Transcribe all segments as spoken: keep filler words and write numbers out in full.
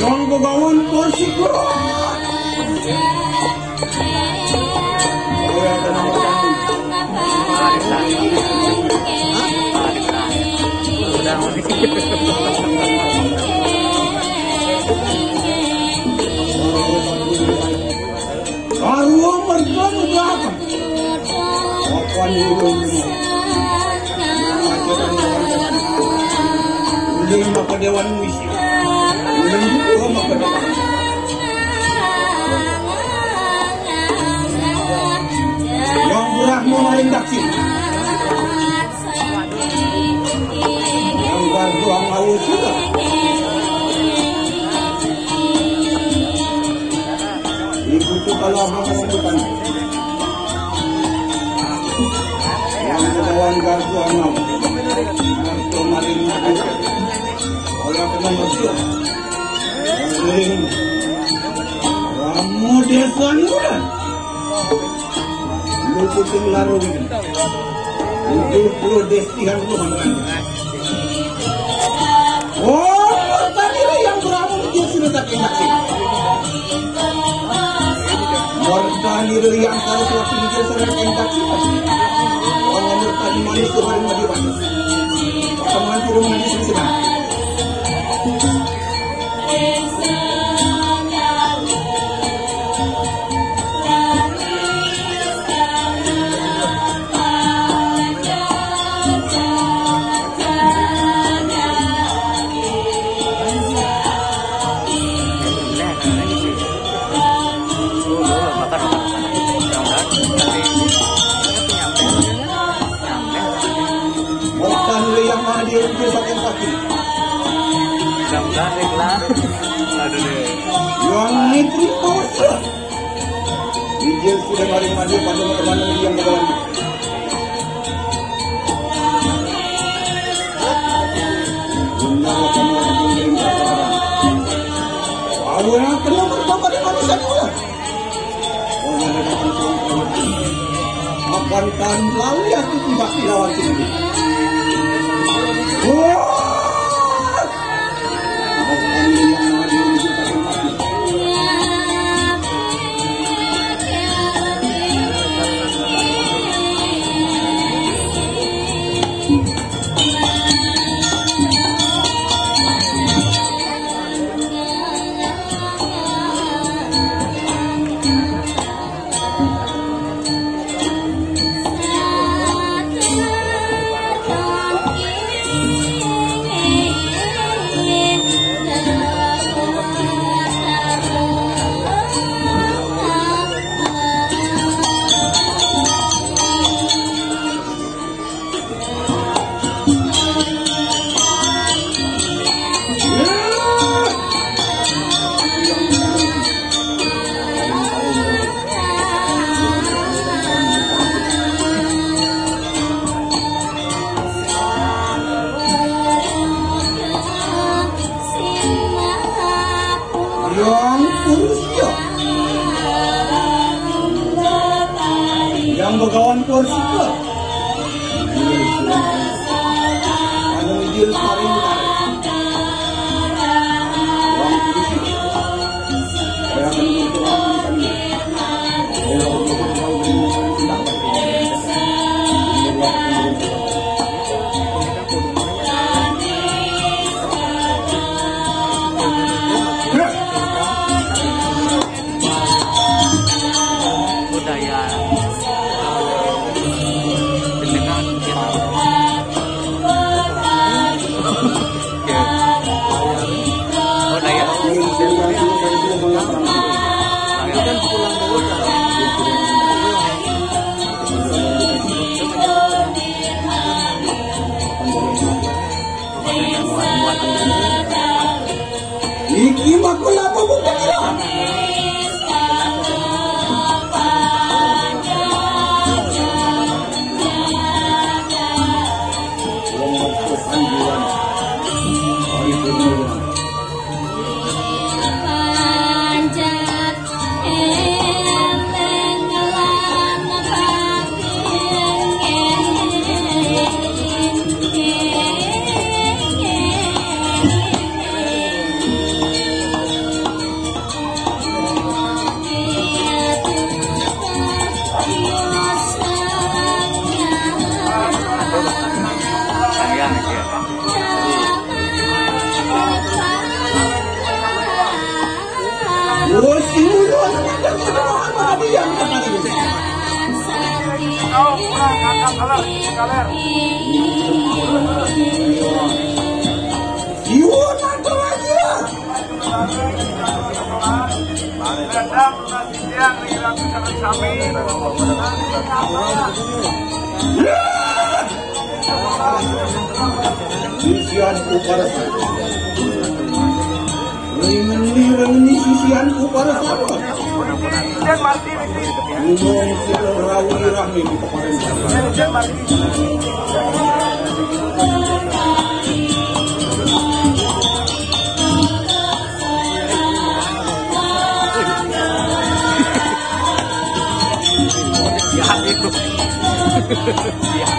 Yang begawan bersikuat. Baru mereka mudakan. Apa ni ulun ni? Ulun maka dewan misi. Ulun juga maka dewan. Yang berah memarindak sini. Yang gardu ang awit kita. Ibu tu kalau abang sebutan. Yang ketahuan gardu ang awit. Kemarin itu. Orang kena masuk. Yang sering. Ramu desa ni kan. Luputing larung. Ujuk puluh destihan Tuhan. Oh, tadi yang berapa dia sudah tak enak sih. Morta nira yang kalau suatu nira sering enak sih. Orang morta di manis tuh hari maju banget. Teman turun manis sih. Mudah-mudahan deh lah. Aduh deh. Yang ini terima kasih. Dia sudah mari maju pada teman yang berlalu. Benar, benar, benar, benar. Kalau yang kenal pertama di manusia pula. Akan kami lali aku tidak dilawan sendiri. Wah! Akan yang maju di tempat. Yang kurus ya. Yang begawan kurus ya. Anu ijil sari. Yang kurus ya. Yang kurus ya. Budaya dengan kita. Oke. Budaya. Kita pulang dulu. Iki mah kenapa bukan hilang? Sisian kupar. Rengeni, rengeni sisian kupar. Gunung Silaturahmi di Kabupaten. Ya, itu. Ya.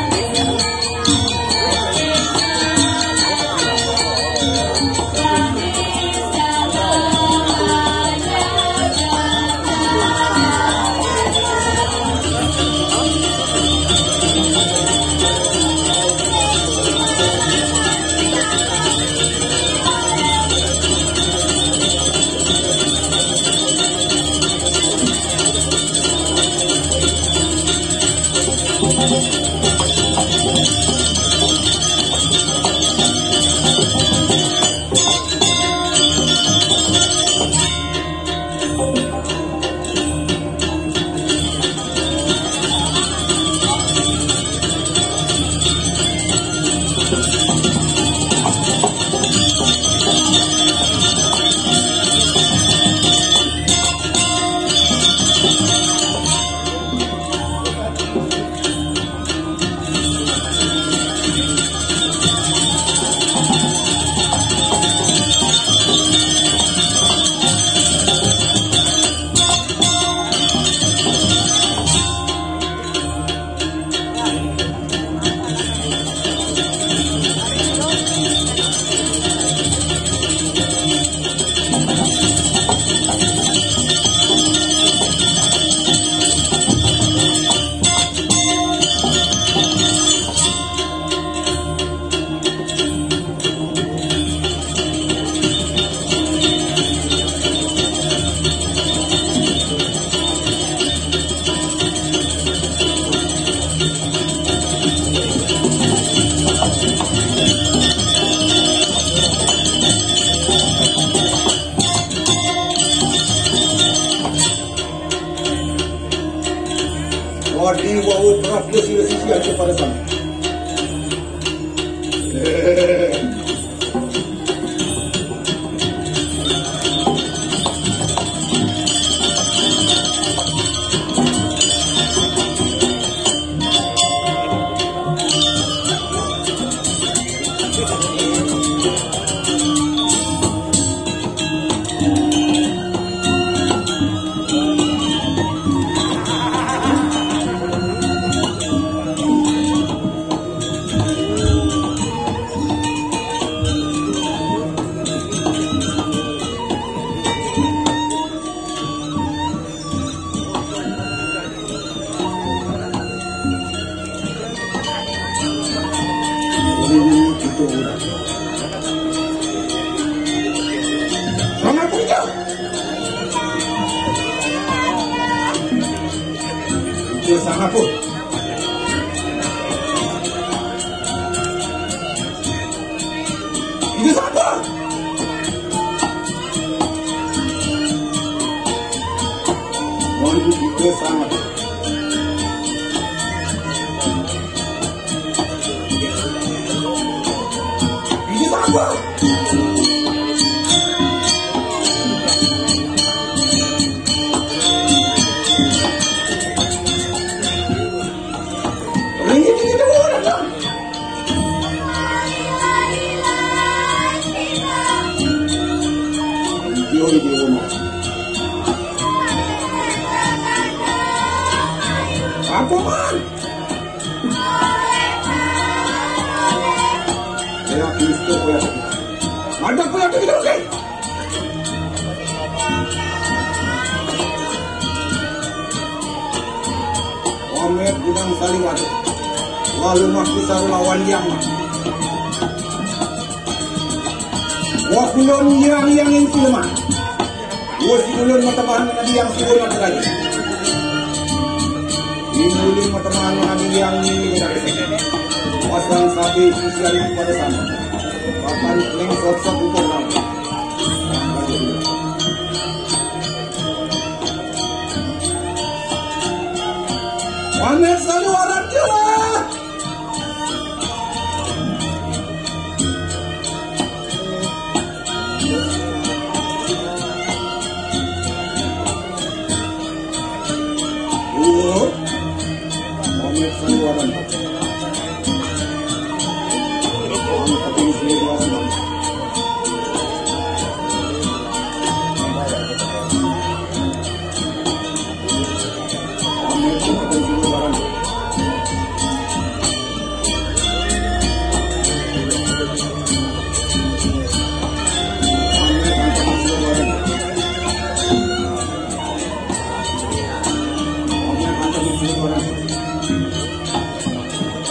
Adi wawu prapta sira sisya pada sami. Sangat punya. Itu sangat pun. Ini siapa? Mohon kita sangat. Ini siapa? Ini kita orang. Aku man. Ada pula kita, oke. Omet gudang saliwat. Lalu mah kita lawan yang mah. Wa kulon yang yang yang sileman. Wa si ulun mata bahan nabi yang suwun mata lagi. Ini ulun mata bahan nabi yang ini. Pasang sapi sisian pada sana. Papan neng sosok ukur nama. Pamer saluaran jalan. Pamer saluaran.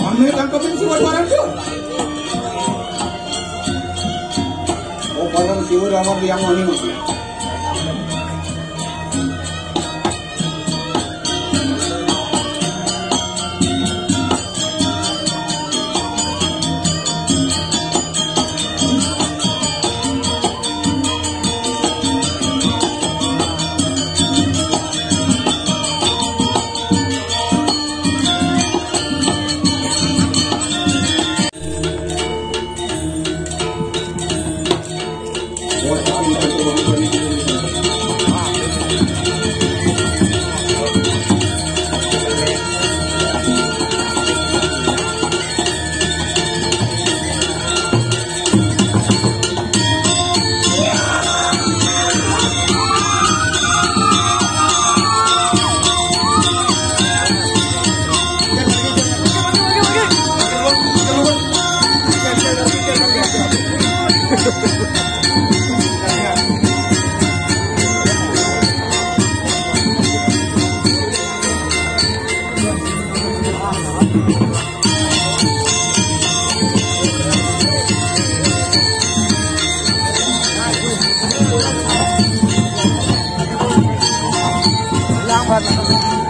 Ame tangkepin si Wadwaran tuh. Oh, paling si Wadwaran yang mana nih? Lambat.